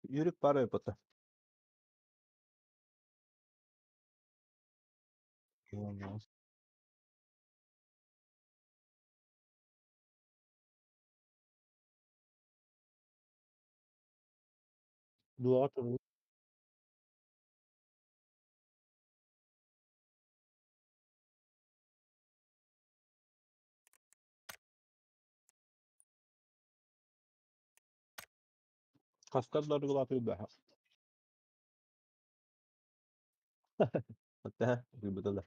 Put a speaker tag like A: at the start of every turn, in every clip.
A: Yürük para yapıtı. Дуоҕа турбут. Хаскар даргылаатыр бэһэ. Hatta быдала.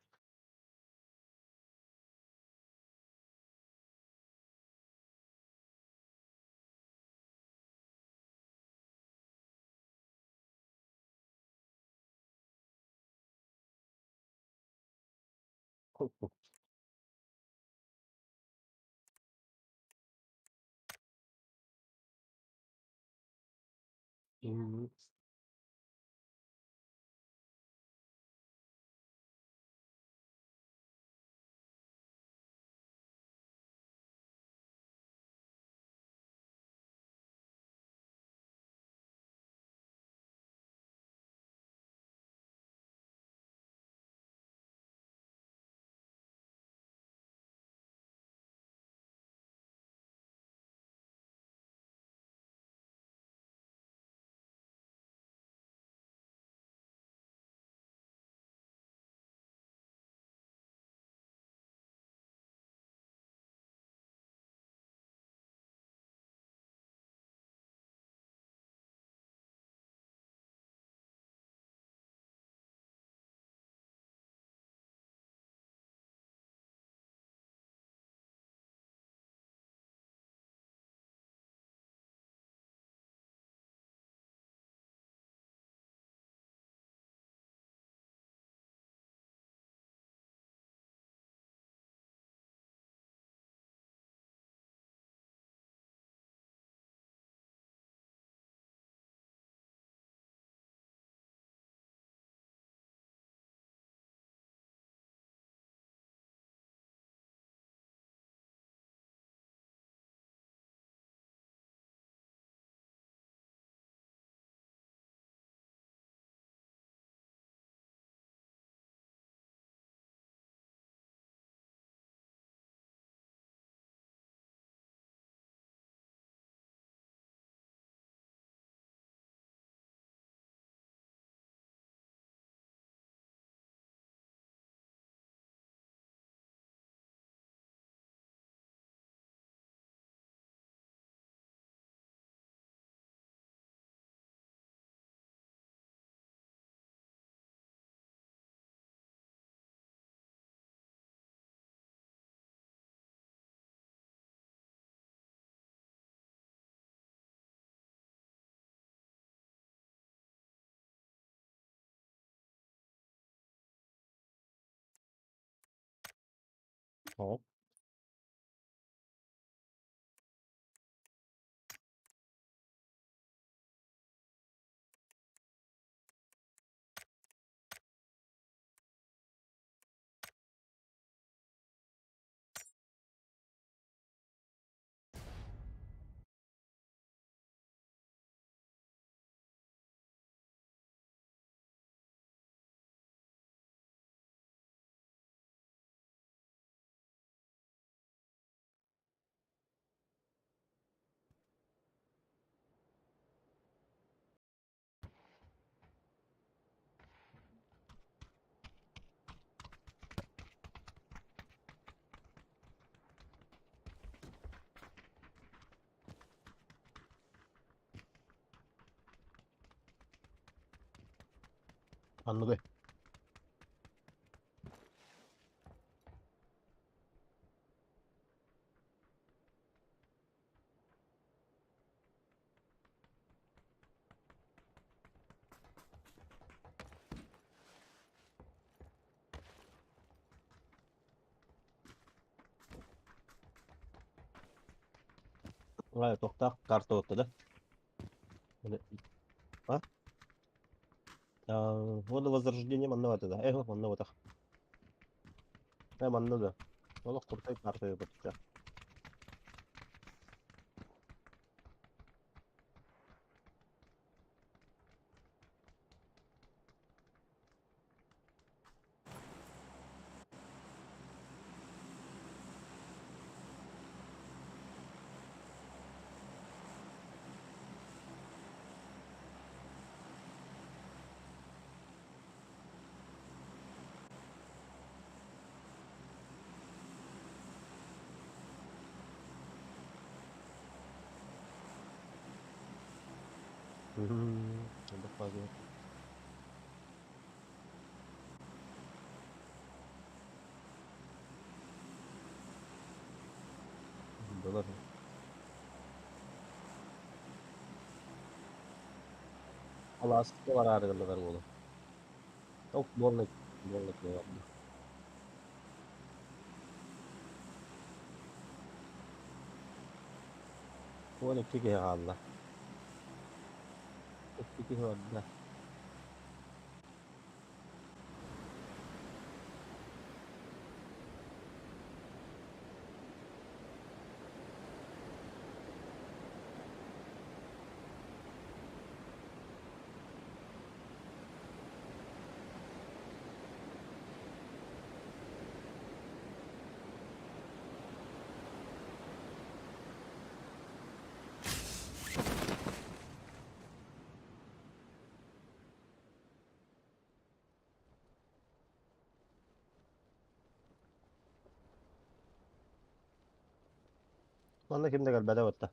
A: Hop. Anladı. Тохтаах карта да? А? Вот возрождение манна да. Эх, манна вот. Манна да. Олох куртай карта бутча. Элбэх. Былыр алааска бараары гыннылар буолуо. Ол буолла буолла барда. 12 киһи хаалла. 2 киһи барда. Манна ким да кэлбэтэ батта.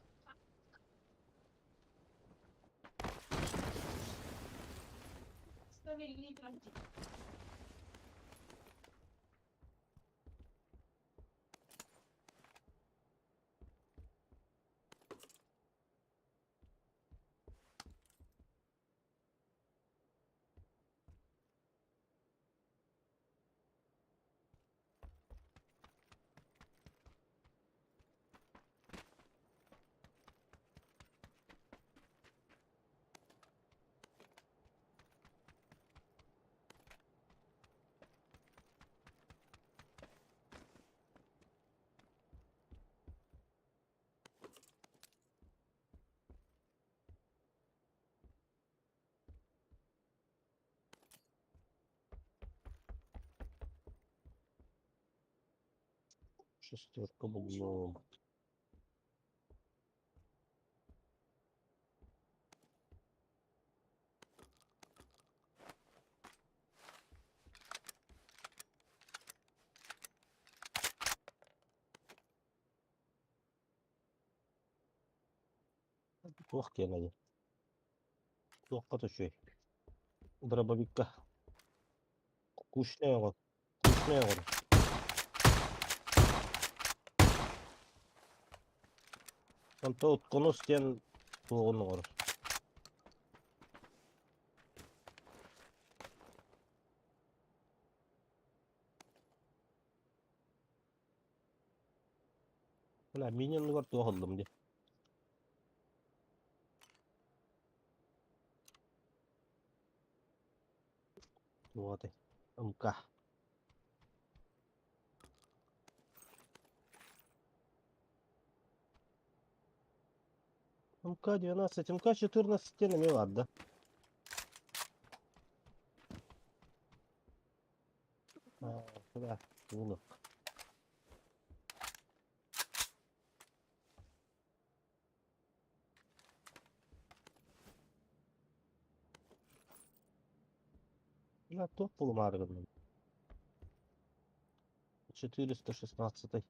A: Шестерка буллум. Туох диэн Туохха түһүөй? Дробовикка. Кучнай оҕо. Кучнай оҕо. Онто утконус диэн туоҕун оҥорор. Бля, мин оннугар туох ыллым дии. Туох этэй? МК. МК-12, МК-14 диэн эмиэ баар да. А, куда? Я топ полумары гынным. 416.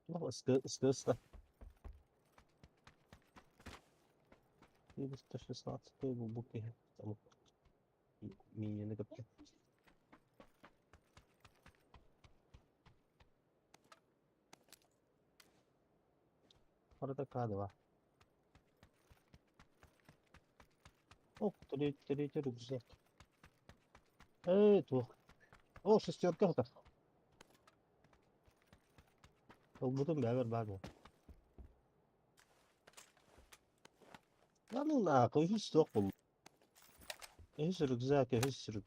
A: Ысты. 416 бу киһи. Там миини кытта. Барыта К2. О, третий рюкзак. Эй, туох. О, шестерка это. Ылбытым бэбэр баар буол. Да ну нахуй, үһүс суох буолла. Үһүс рюкзак, үһүс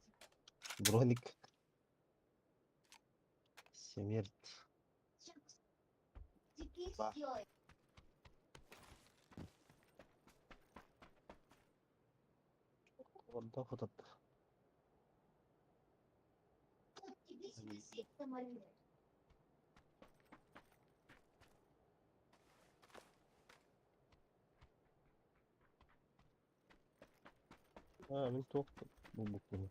A: броник. Смерть. Ба. Онтон хотот. Аа, мин туох булбуппун.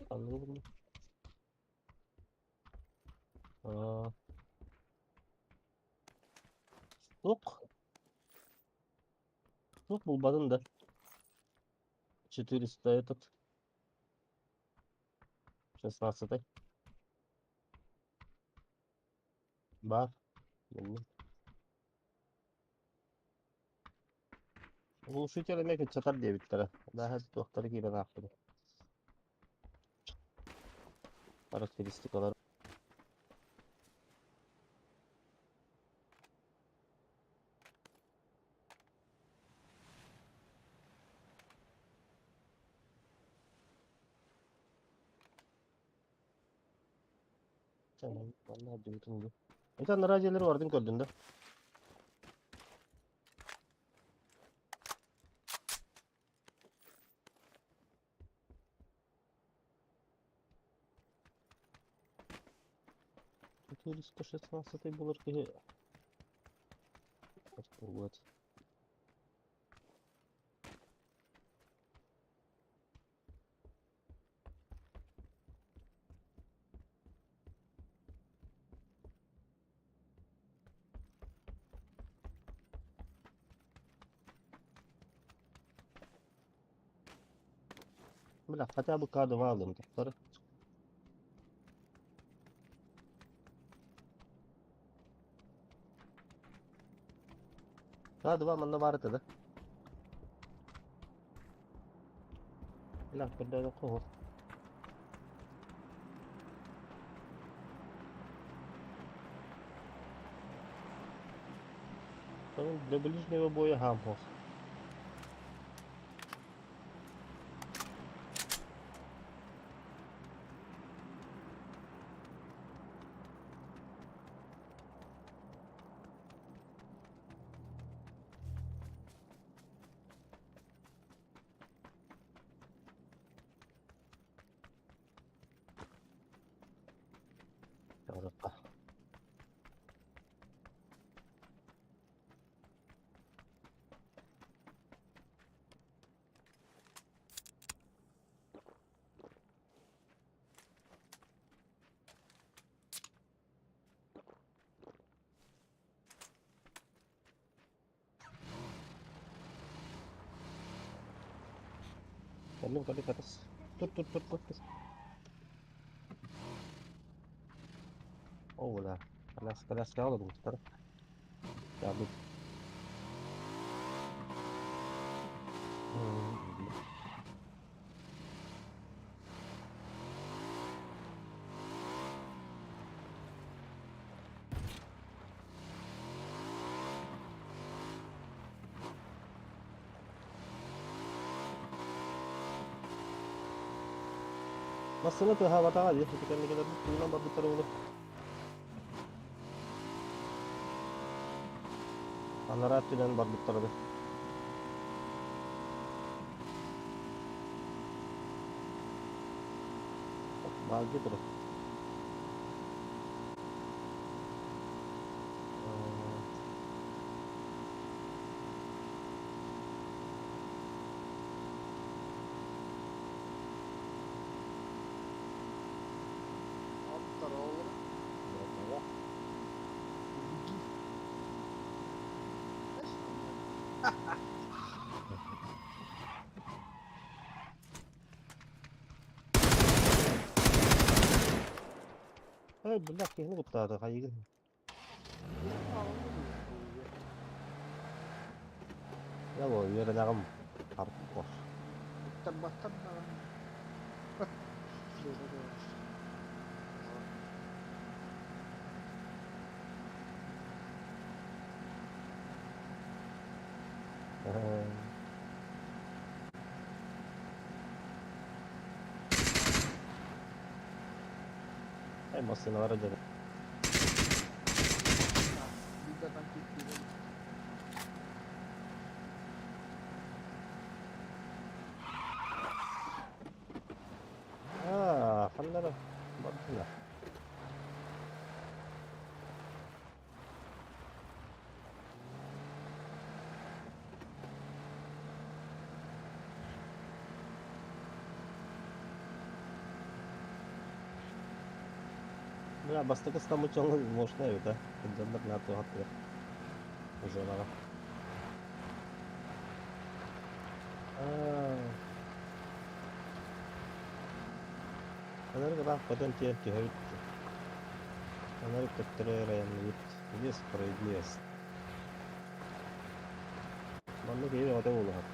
A: Ханныгы буллум? Аа. Туох? Туох булбатын да. 400 этот. 16-й. Баар. Буллум. Глушитель эмиэ кыччатар диэбиттэрэ. Дааһа туохтары киирэн аахпыт. Характеристикалар. Манна дьыбытын дуу. Это радиолары бардын көрдүн да? 416 булар киһи вот. Бля, хотя бы К2 ылым тохтор. К2 манна баар этэ да? Бля, көрдөөдөххө уһу. Для ближнего боя гампос. Тоҕурукка. Кэллим, кэллим, хатас. Тур, тур, тур, тур, тур. Оо, да. Коляска, коляска олорбуттар. Ябыт. Массыына тыаһаабатаҕа дии, ити кэнникилэр тугунан барбыттара буолуо. Анараа өттүнэн барбыттара да. Баалга турар.
B: Здорово. Беги. Знаешь, что у меня?
A: Эй, бля, киһини куттаата хайыгын. Я бу үөрэнэҕим хардкор.
B: Туттарбаттар даҕаны.
A: Эй, массыыналара дьэ.
B: Биирдэ там киирдилэр.
A: Ханна эрэ бардылар. Бля, бастакы ыстаммыт дьоҥҥо можно эбит а. Дьоннор наһаа туоһаттылар. Зонаҕа. Аа. Анары ыраах көтөн тиийэн түһэбит. Анары төттөрү айанныыбыт. Где справедливость? Манна киһи бөҕөтө буолуһар.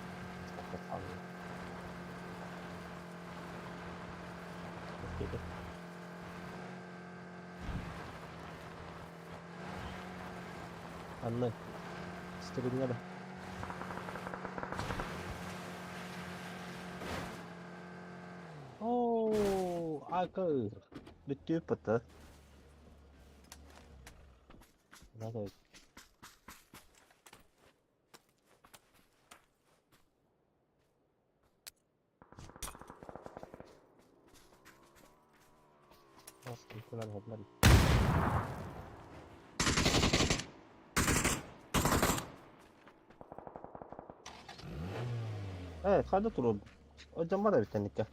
A: Анна, стригнэ да. Оо, акы. Бүттүү пыты. Надо. Ээ, хайда туруордум? Дьон бар эбит кэнниккэ.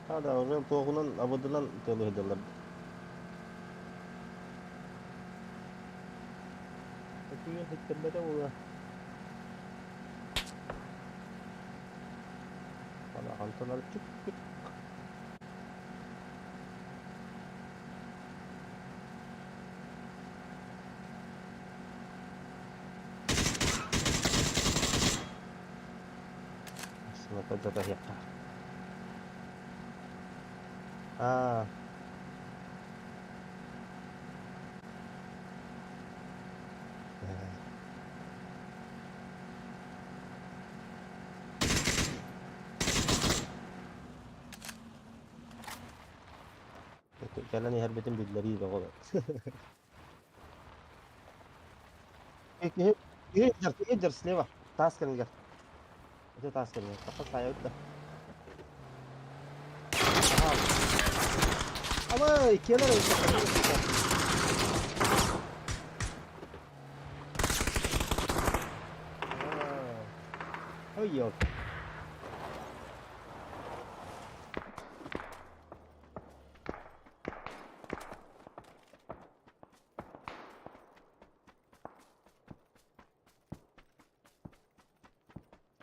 A: Да, уже туоҕунан абыдынан тыалыһыдаллар. Өтүйэн иттэрбэтэ буолуо. Хантан чук-чук. Сылата Аа. Кэлэн иһэрбитин биллэрии бөҕө. Киһи киһи слева таас кэннигэр. Ити таас кэннигэр. Тахса саайабыт да. Абай, кэлэр Ой, ёлки.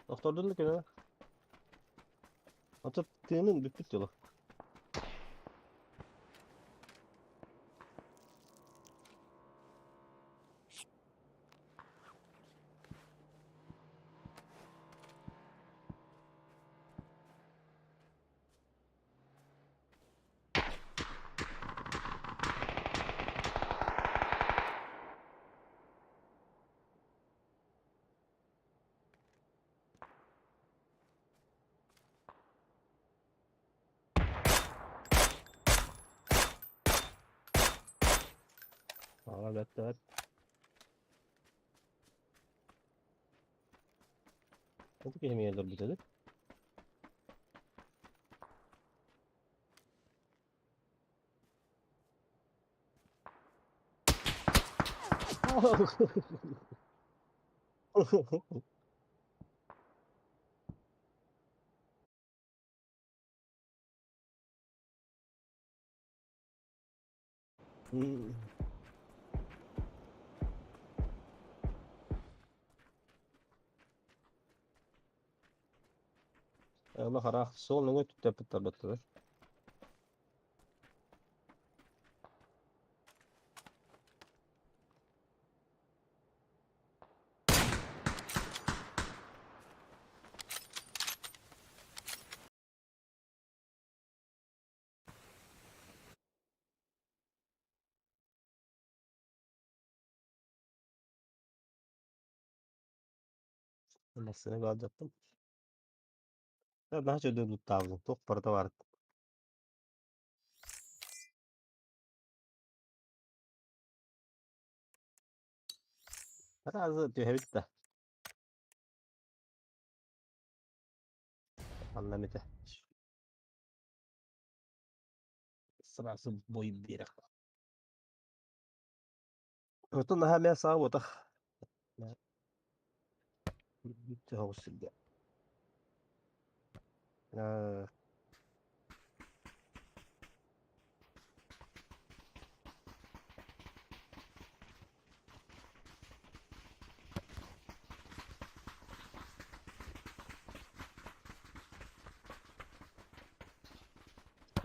A: Охтордун да көнө. Ото тыынын бүппүт дьоло. Аҕа бэрт. Ол киһи эмиэ өлөрбүт эбит. Олох араах суол нөҥүө түптэппиттэр. Массыына баалдьаттым. Наһаа үчүгэй туттаабытым, туох барыта баар. Сразу түһэбит да. Анна эмитэ. Сразу бой биэрэх. Отон наһаа эмиэ саа буотах. Тоҕус сиргэ. Аа.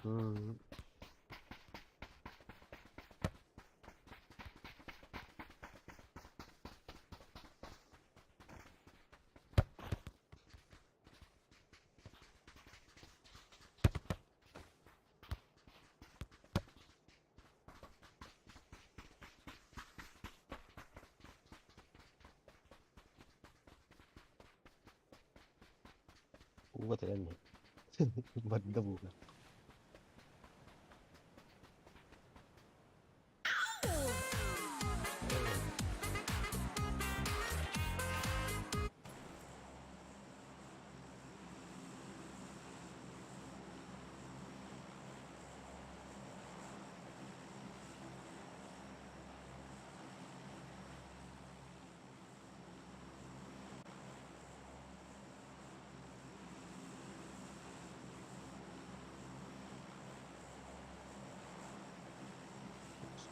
A: М. Ууга кэлэн барда бууга.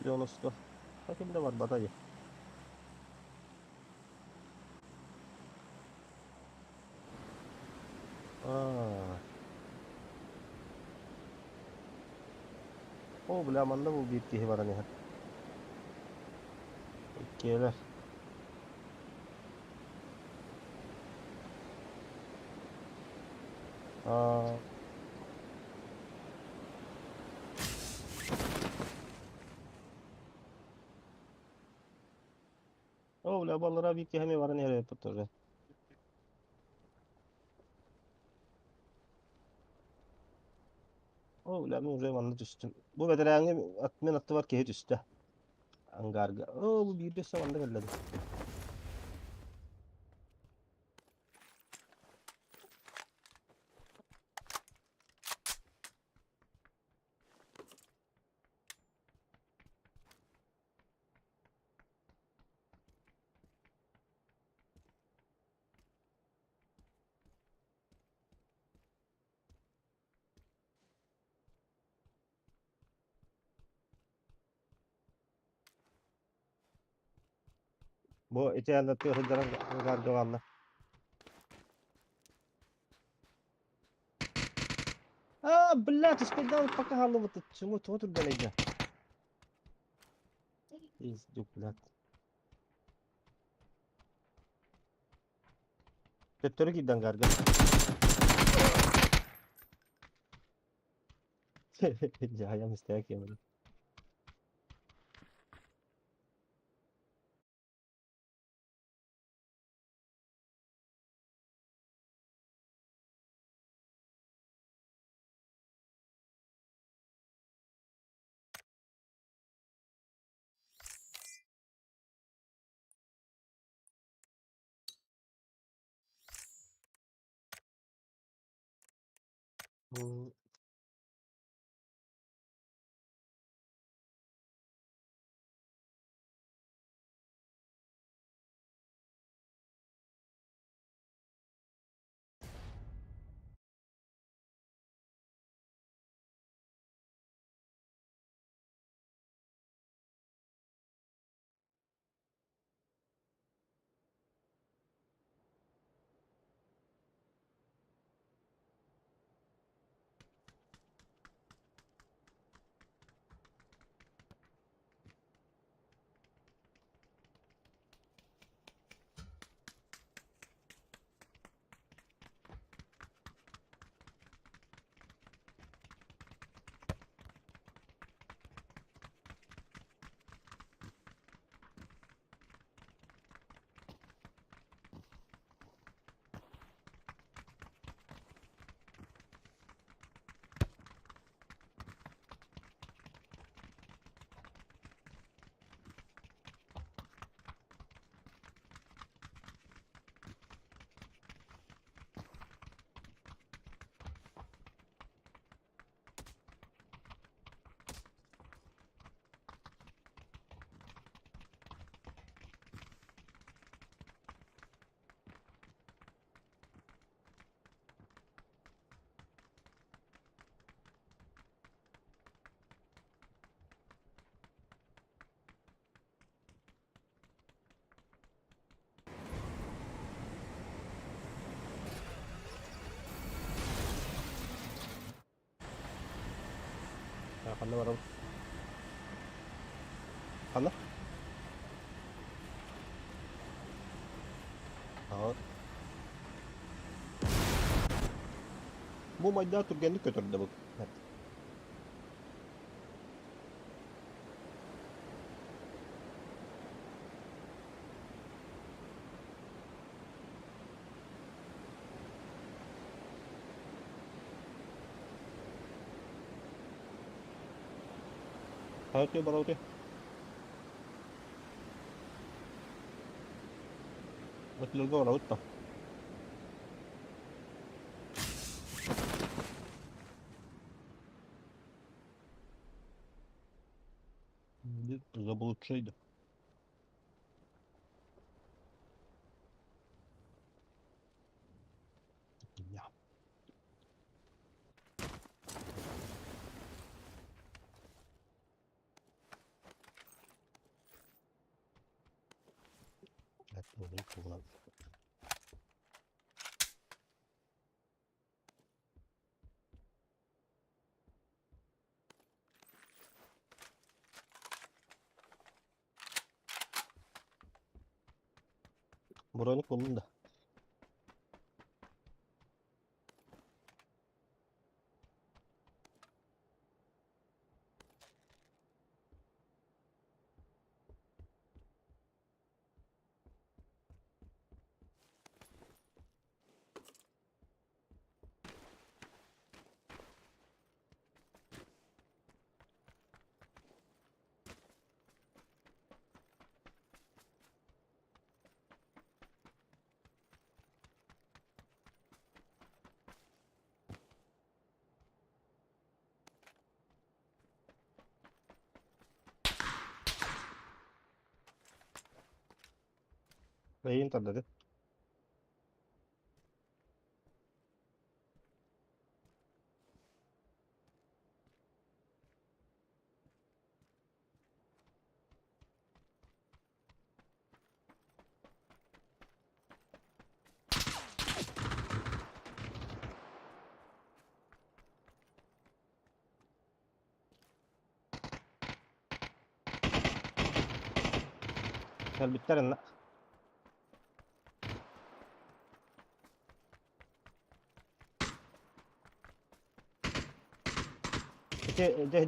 A: Оносто. Ким да барбата дии. Аа. О, бля, манна бу биир киһи баран иһэр. Иккиэлэр. Аа. О, бля, баллара биир киһи эмиэ баран иһэр эбит тоже. О, бля, мин уже манна түстүм. Бу бэтэрээҥҥэ мин аттыбар киһи түстэ. Ангарга. О, бу биирдэ өссө манна кэллэ. Бу ити анда тыа сылдьар ангарга бааллар. А, блядь, успел пока хааллыбыт. Чуҥу тугу түргэнэйдэ. Пиздюк, блядь. Төттөрү киирдэ ангарга. Дьаһайан истээх киэмэ. М. Ханна барабын? Ханна? Aa. Бу майда түргэнник көтөрдө бу. Хайа барабыт? Өтүлэргэ барабыт да. Заблудшайды. Броник буллум да. Эйин тардады. Кэлбиттэр инна. Ити дьэ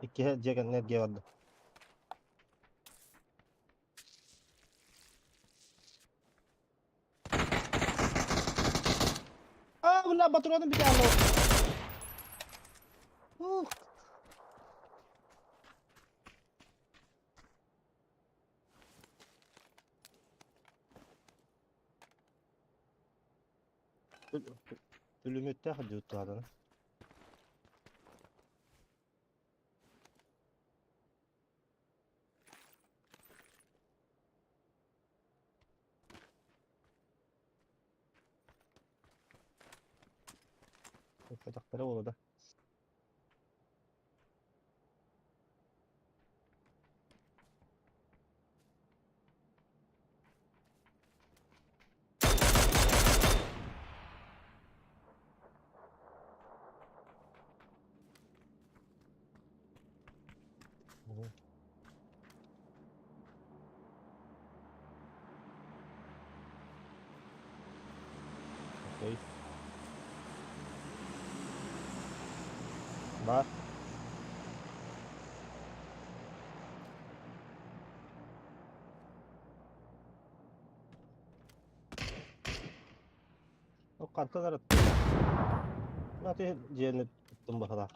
A: Иккиһэ дьиэ кэннэ эргийэ барда. Аа, бля, патроным бүтэ Ух. Пулеметтээх дьуттаатана. Ыппатахтара буолуо да. Окей. Баар. Ол хантан араттым? Аты дьиэни туттум баһылаах.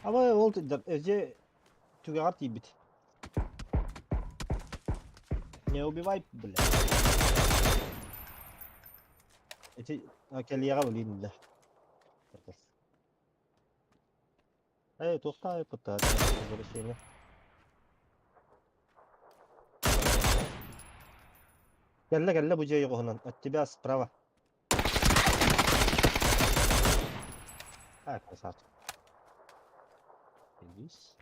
A: Абай ол дьиэ түгэҕэр тиийбит. Не убивай, бля. Ити кэлиэҕэ блин, бля. Эй, туохтаах айыппыттар возвращение. Кэллэ, кэллэ бу дьиэ оҕуһунан. От тебя справа. А, красавчик. Релиз.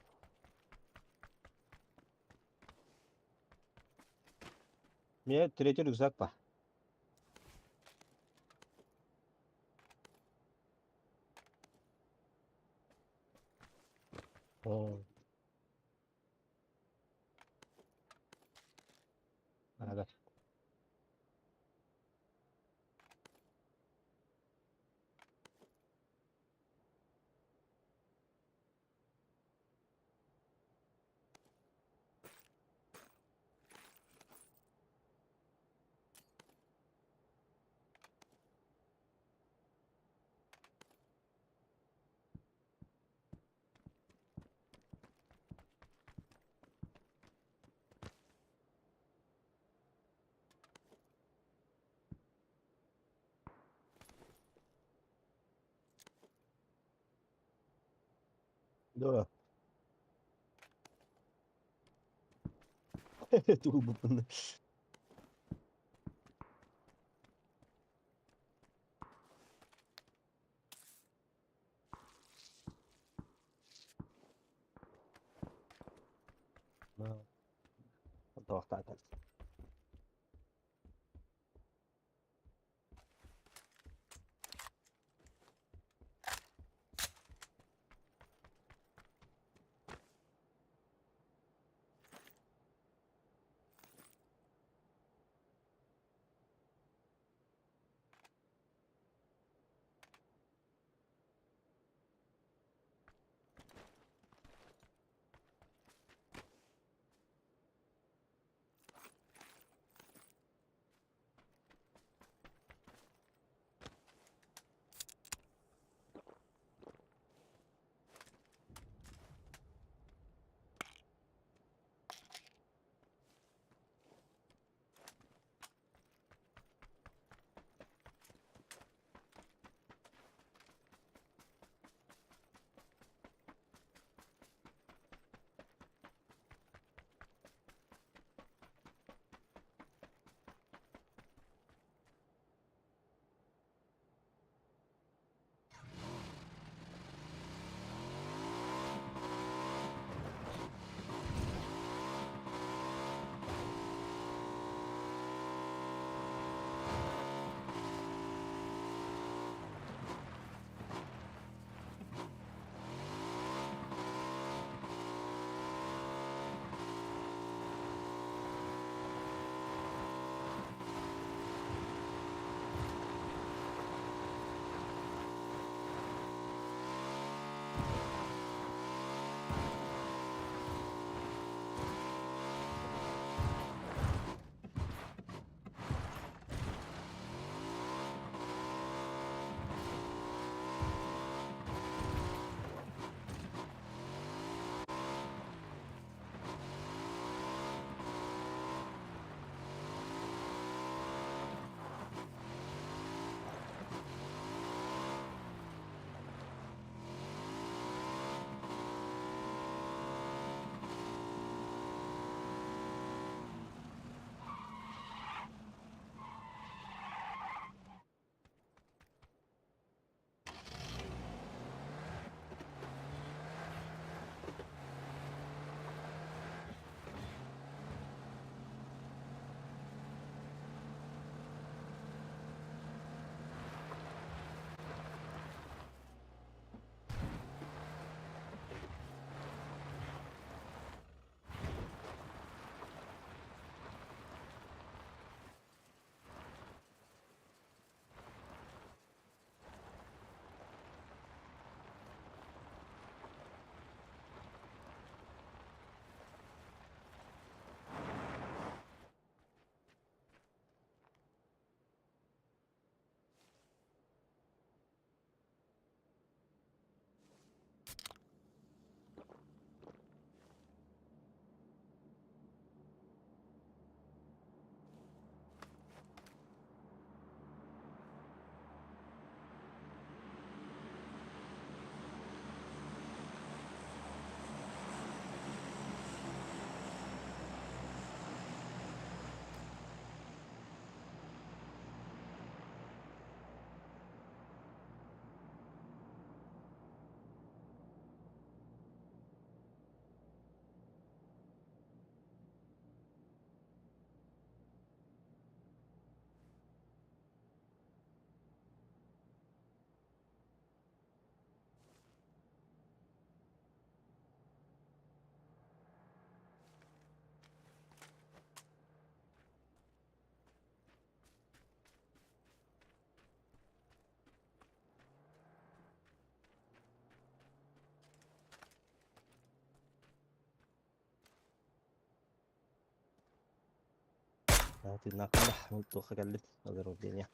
A: Мне третий рюкзак па. О. Ага. Да. Тугу Тоохтаатар. Тыыннаахпын да, мин туохха кэллим, возрождение.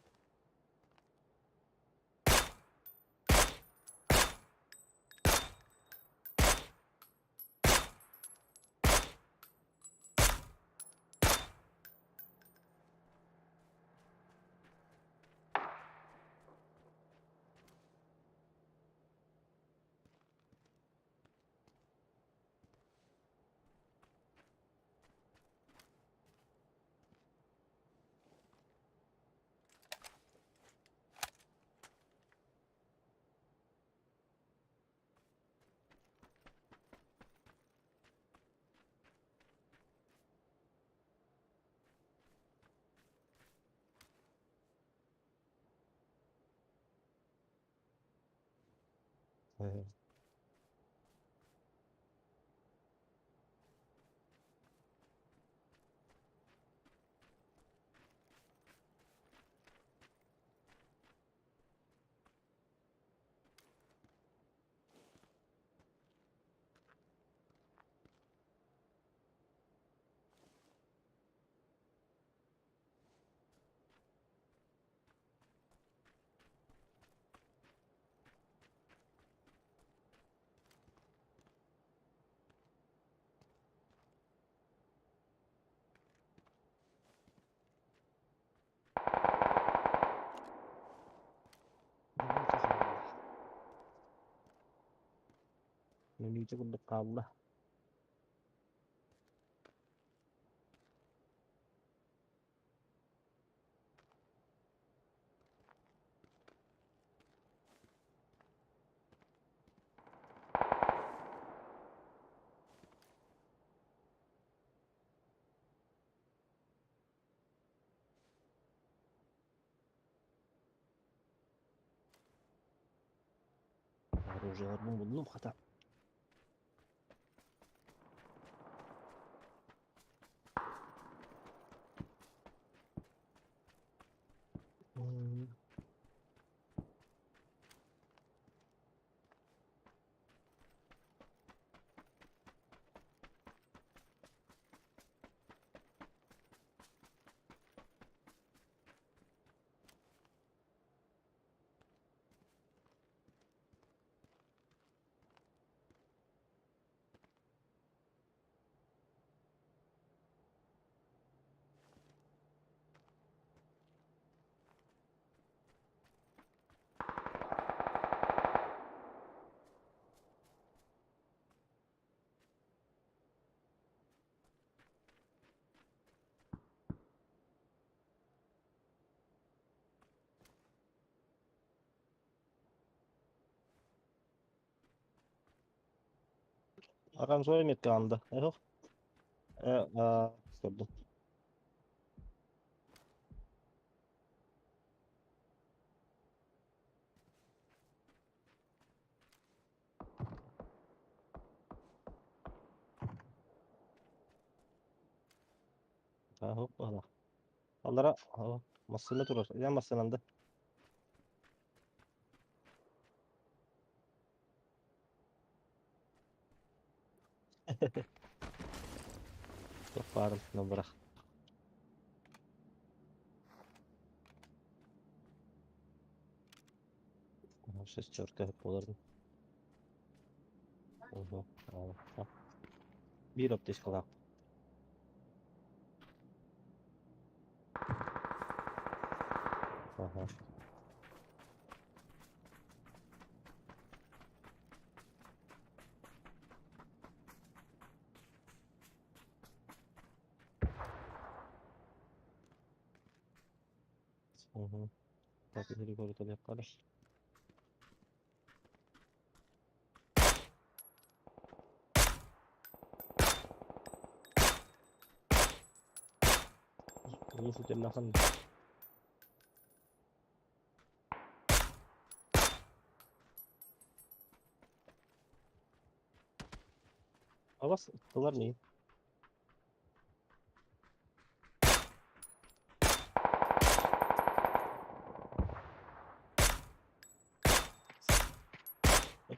A: Мүнүүтэ курдук хаалла. Оружиеларбын буллум хата. Оранжевый метка анда. Эх. Көрдүм. Хоп, ала. Аллара массыына турар. Я массыынанды. Туох баарын бырах. Шестерка буоларын. Биир аптечкалаах. Ага. Угу. Так, Григорий Толякалыш. Улус утеннахан. Абас ыттылар не?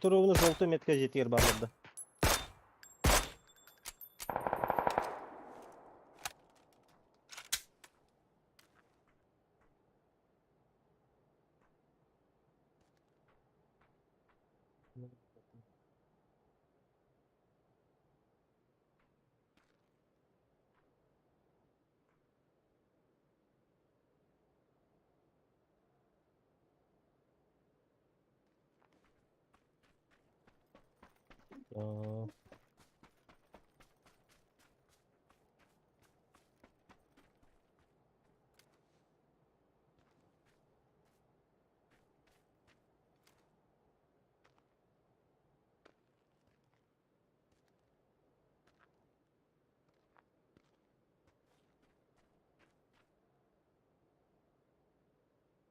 A: Туругуну желтый метка жетигер бааларда. Оо.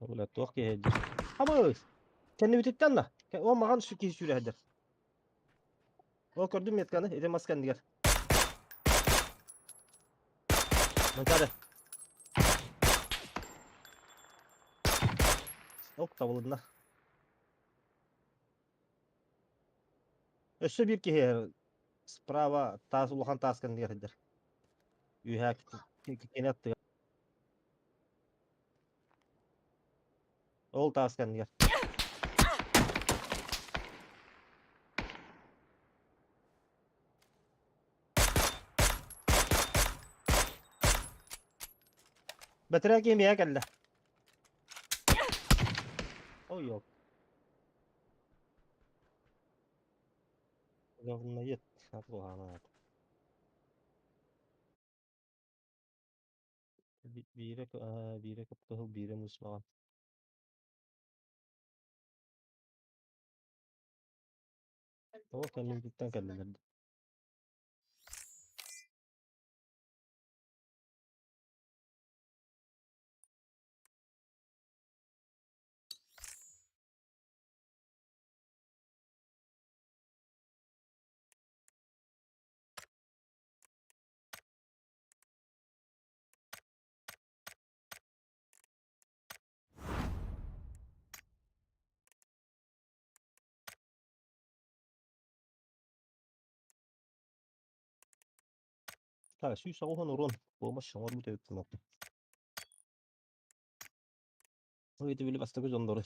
A: Бля, туох киһи диир. Абыс! Кэннибититтэн да. О, маҕан киһи сүүрэ сылдьар. О, көрдүм метканы, ити мас кэннигэр. Манчаары. Ок, табылынна. Өссө биир киһи справа таас улахан таас кэннигэр сылдьар. Үөһээ кини аттыгар. Ол таас кэннигэр. Бэтэрээ киһи миэхэ кэллэ. Ой, ёп. Говноед. Куһаҕан Биирэ биирэ кып-кыһыл, биирэ муус маҕан. Тоҕо кэннибититтэн кэллилэр дии. Так, 180 урон. Помощь оҥорбут эбиппин оттон. Ол ити били бастакы дьоннору.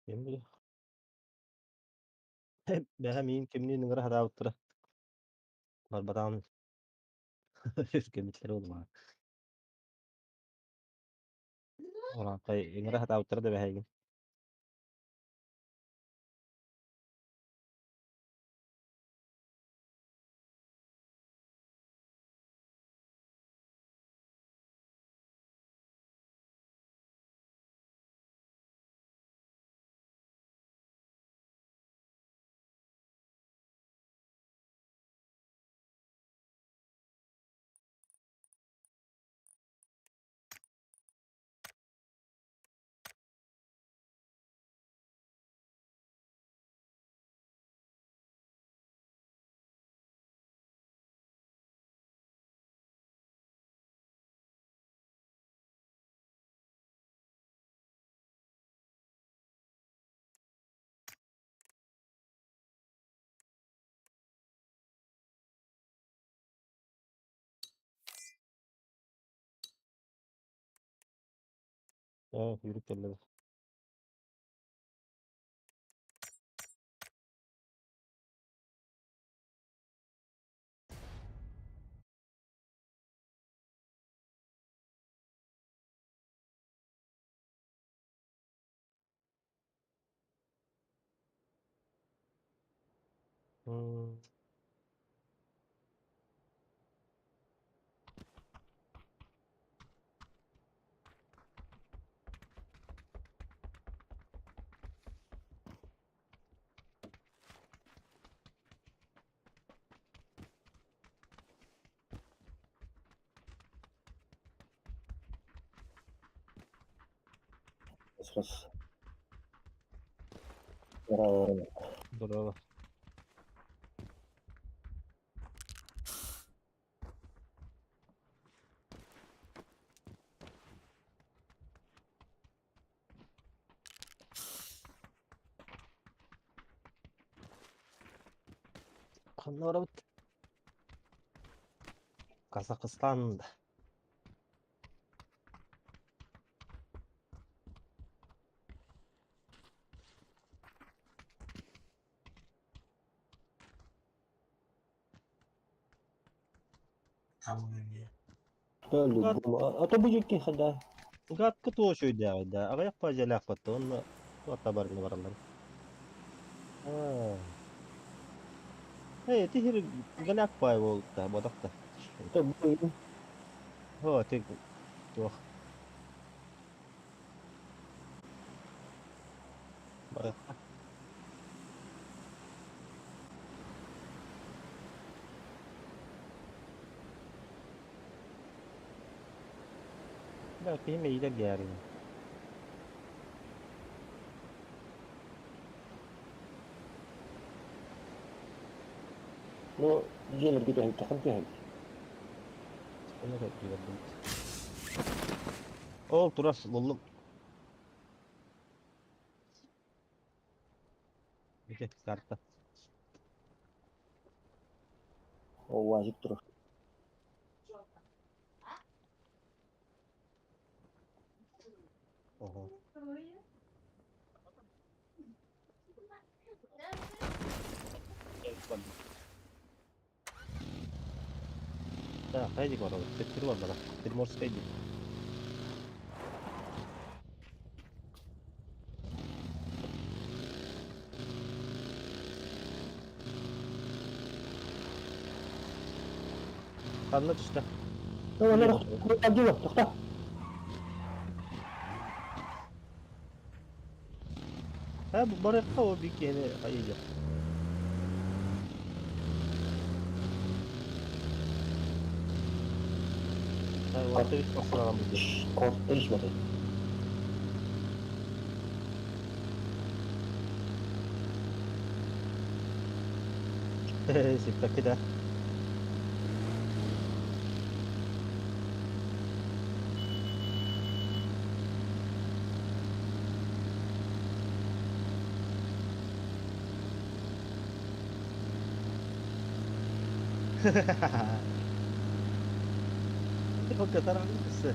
A: Ким били? Бэһэ миин кимниин ыҥыра сатаабыттара. Барбатаҕым кэмиттэрэ буолумаҕа. Урааҥхай ыҥыра сатаабыттара да бэһэйгин. Ээ, сүүрүк кэллэ. М.
C: Хос. Здорово.
A: Здорово. Ханна барабыт? Казахстан.
C: А то будет тихо, да.
A: Гадка туох өйдөөҕүй да, аҕыйах паадьалаах батта уонна туохха барыны бараллар. Аа. Ээ, ити сир галяк паай буолта, бодох да.
C: Это будет.
A: Оо, ити туох. Барыахха. Да, киһи мэйиитэ эргээрин.
C: Ну, дьиэлэргэ түһэн түһэн.
A: Оны көрдүгэрдим. Ол турар, буллум. Ити карта.
C: О, УАЗик турар.
A: Ого. Да, хайди барабыт. Төттөрү барбата. Приморскай дии. Ханна түстэ?
C: Ну, тоқта.
A: Ha, бу барыахха ол биир киһини хайыы. Ha, үс тахсыраҕан бу.
C: Kortta iş var.
A: Сиппэккэ да. O kadar haklısın.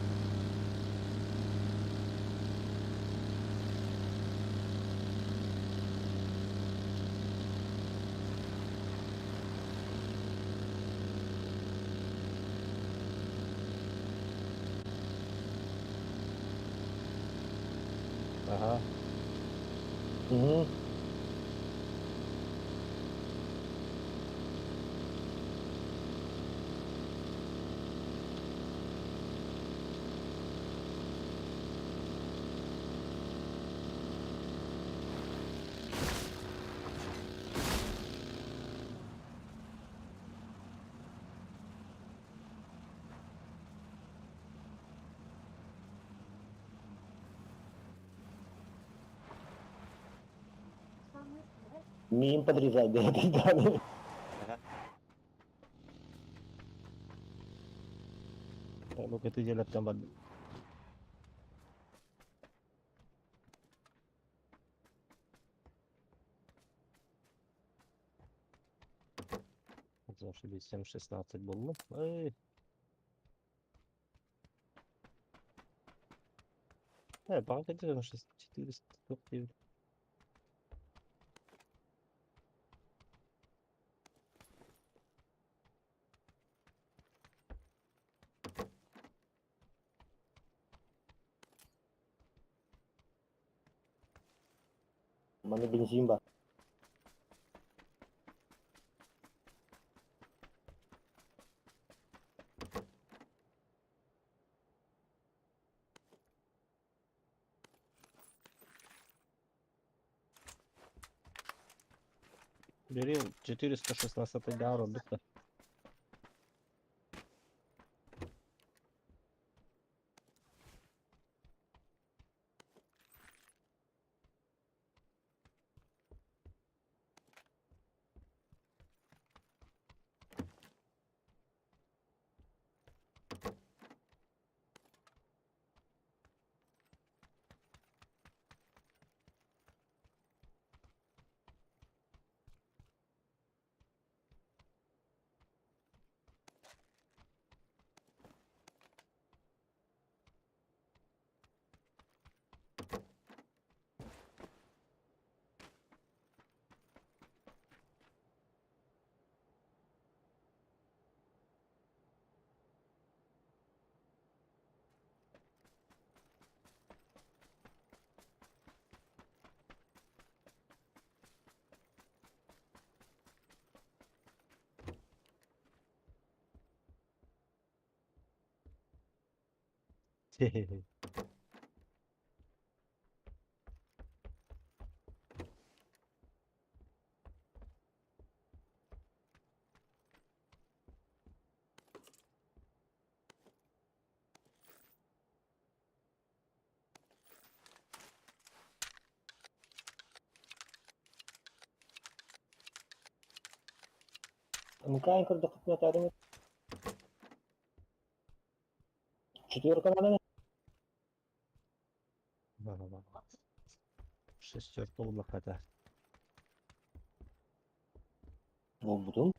A: Aha.
C: Угу. Миим подрезать, да, да.
A: Бу көтү дьиэлэртэн бардым. 7, 16 буллум. Эй. Баҕа кэлдэ 449.
C: Маны бензин бар.
A: Бери 416 гару битта.
C: Мыкаан көрдөххүтүнэ этээриҥ Четверка надо?
A: Шестерка буллахата.
C: Буолбутум.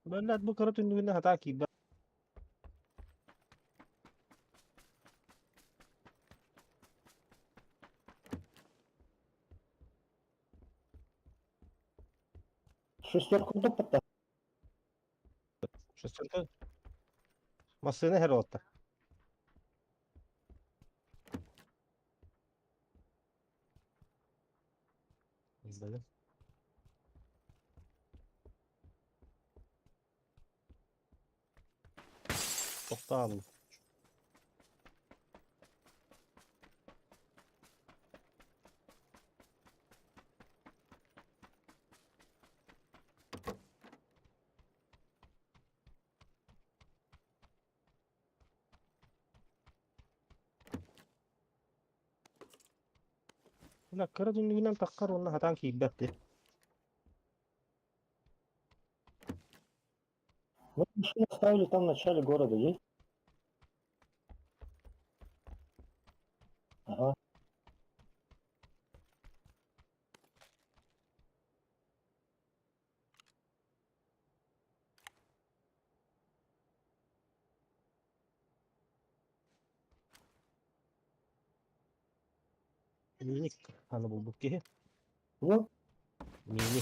A: Бөлләт бу кыра түннүгүнэ хатаа киирбэт.
C: Шестерка курдук
A: Шестерка массыына иһэр уолаттар. Билбэтим. Тохтообун. Мына кыра түннүгүнэн таххар уонна хатаан киирбэт дии.
C: Мы машину оставили там в начале города, есть? Ага.
A: Мини аны булбут киһи.
C: Ну,
A: Мини.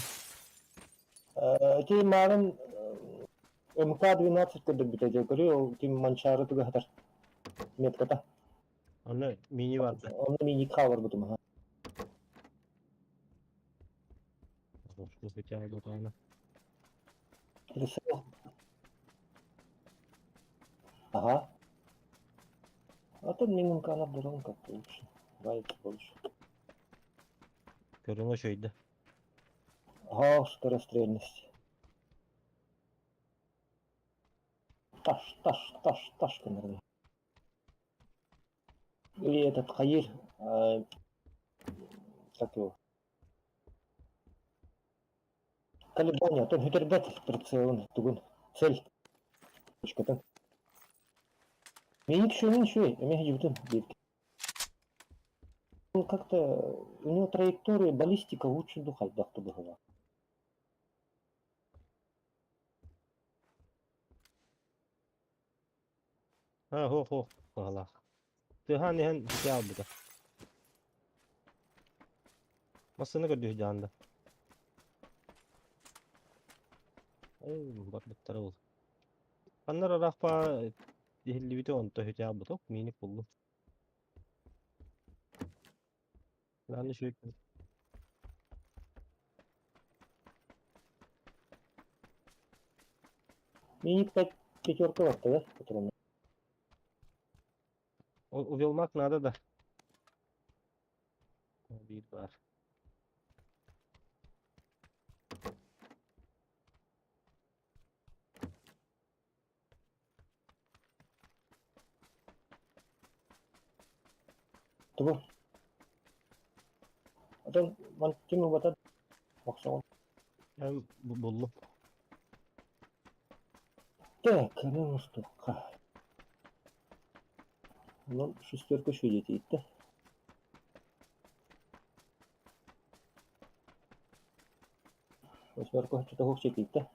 C: Ити маарын МК-12 көрдөрбүтэ дьэ көрү ол ким Манчаары туга метката.
A: Онно мини барда.
C: Онно мини хааларбытым аха. Ага. А тут мин МК-на дуран как-то лучше. Нравится больше.
A: Көрүҥэ үчүгэйдэ.
C: Ага, скорострельность. Таш, таш, таш, таш, наверное. Или этот Хаир, как его? Колебания, то хүтэрбэт прицелын тугун цель точкатын. Миик шүнүн шү, эме хижибитин диир. Он как-то, у него траектория, баллистика лучше духа хайдах быһыла.
A: А, хо-хо, баҕалаах. Тыаһаан иһэн ити аалбыта. Массыына көрдүү сылдьаҕын да. Оо, барбыттара ол. Ханна эрэ ыраахпа иһиллибитэ онто үтэ аалбыта мииник буллум. Аны үчүгэй
C: Миик пять пятерка барта да, патроны.
A: Увелмак надо да. Биир баар.
C: Тугу? Отон ман ким убатат? Мохсоҕун.
A: Эн буллум.
C: Так, аны устуохха. Онон шестерка үчүгэйдик Восьмерка оччото чекиттэ.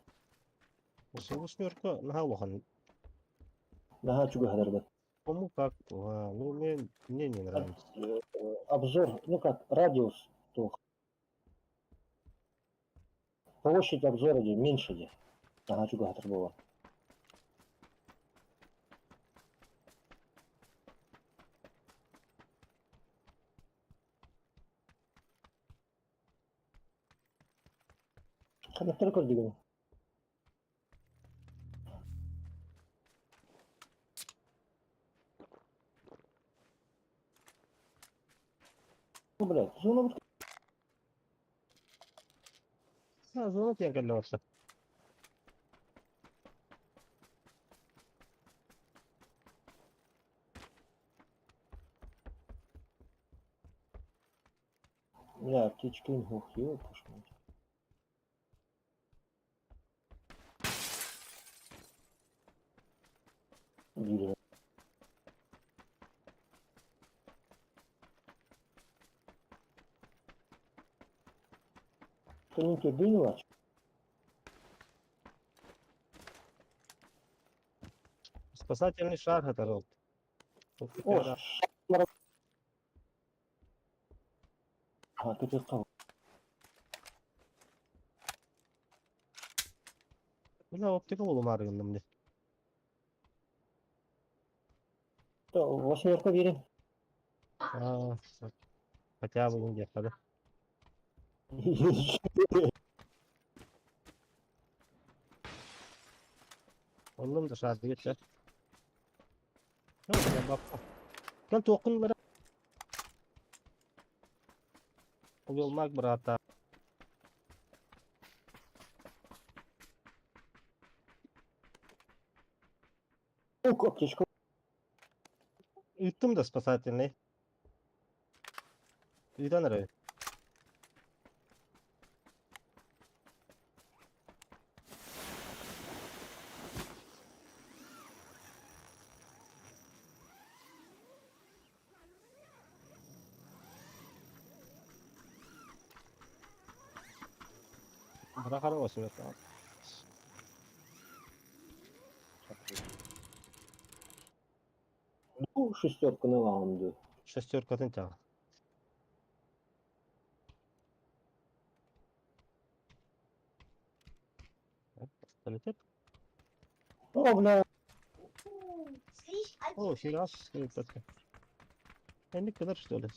A: Восьмерка наһаа улахан.
C: Наһаа чугаһатарбат.
A: Кому как, ну мне не нравится.
C: Обзор, ну как, радиус туох. Площадь обзора дии, меньше дии. Наһаа чугаһатар буолан. Ханныктары көрдүгүн? Блядь, зона вот.
A: Зона тиийэн кэллэ барса.
C: Бля, аптечка ингух, ёпта ж мать. Дирево. Тоненький дынила.
A: Спасательный шар это
C: О, А, тут я сказал.
A: Бля, оптика булумаары гынным дии.
C: Восьмерка верим.
A: А, хотя бы диэххэ да. Оннум да шар диэччэ. Кэл туоххун бара. Уйулмак быраата.
C: О, аптечка.
A: Ыыттым да спасательный. Ыытан эрэ. Бырахара восьмерка.
C: Ну, шестерка на лаунду.
A: Шестеркатын тяга. Пистолет.
C: О, бля.
A: О, херас, Энник кыдар, что ли?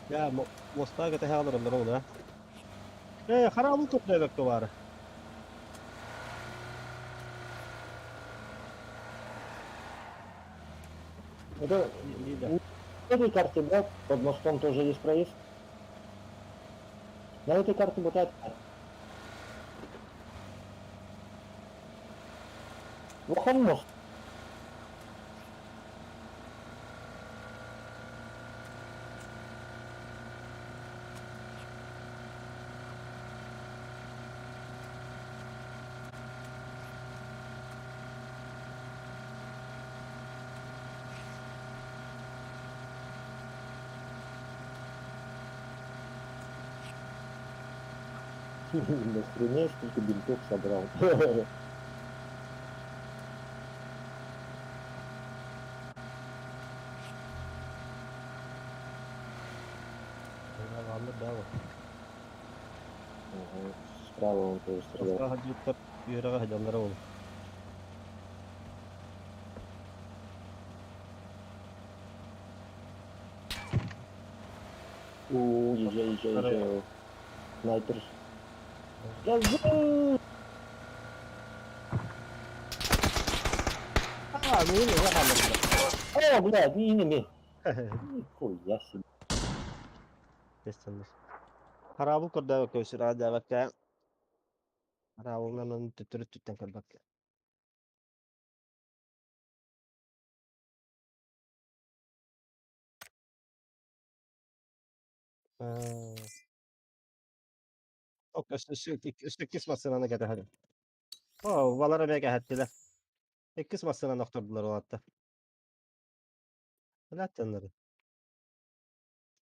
A: Я мостага тэһэ олороллор ол ээ. Ээ, хараабыл көрдөөбөккө баара.
C: Это на этой карте, да, под мостом тоже есть проезд. На этой карте вот это. Вон мост. Нахрена я столько бинтов собрал? Ага, справа он тоже стрелял.
A: Үөрэҕэ сылдьаллара ол.
C: У, езжай, езжай, езжай. Снайпер. Газуй!
A: А, ну или
C: О, блядь, не, не, не. Нихуя себе.
A: Хараабыл көрдөөбөккө сүрээдээбэккэ хараабылынан төттөрү өттүттэн көрбөккө. Өссө иккис массыынаны кэтэһэр. Оо, балар эмиэ кэһэттилэр. Иккис массыынаны охтордулар уолаттар. Билээттэннэр.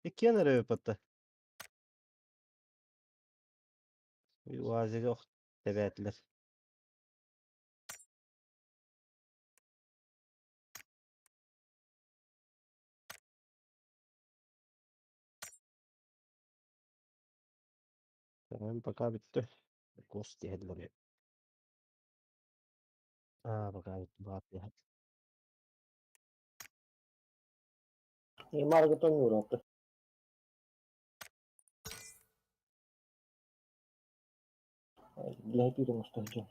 A: Иккиэн эрэ ыыппыттар. УАЗига тэбээтилэр. Tamam, пока бүттэ. Гос диэһэллэр. Аа, пока бүттэ баат диэһэ.
C: Марга Тонюра. Для пира мосту.